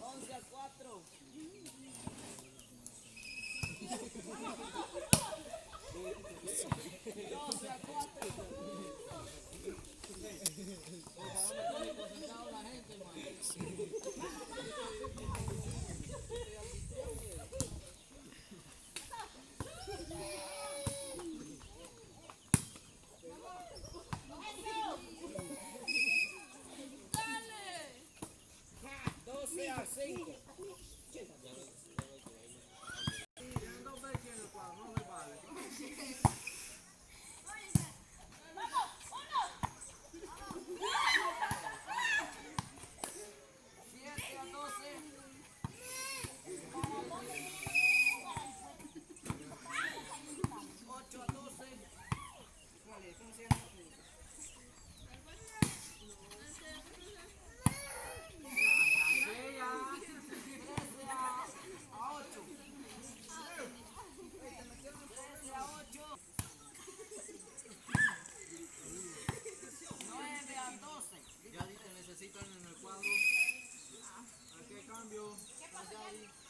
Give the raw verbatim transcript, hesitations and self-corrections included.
Once a cuatro. Doce a cinco. Siete a doce. Ocho a doce. Trece a ocho. Trece a ocho. Nueve a doce. Ya dice, necesitan en el cuadro. ¿A qué cambio? ¿Qué pasa, Gaby?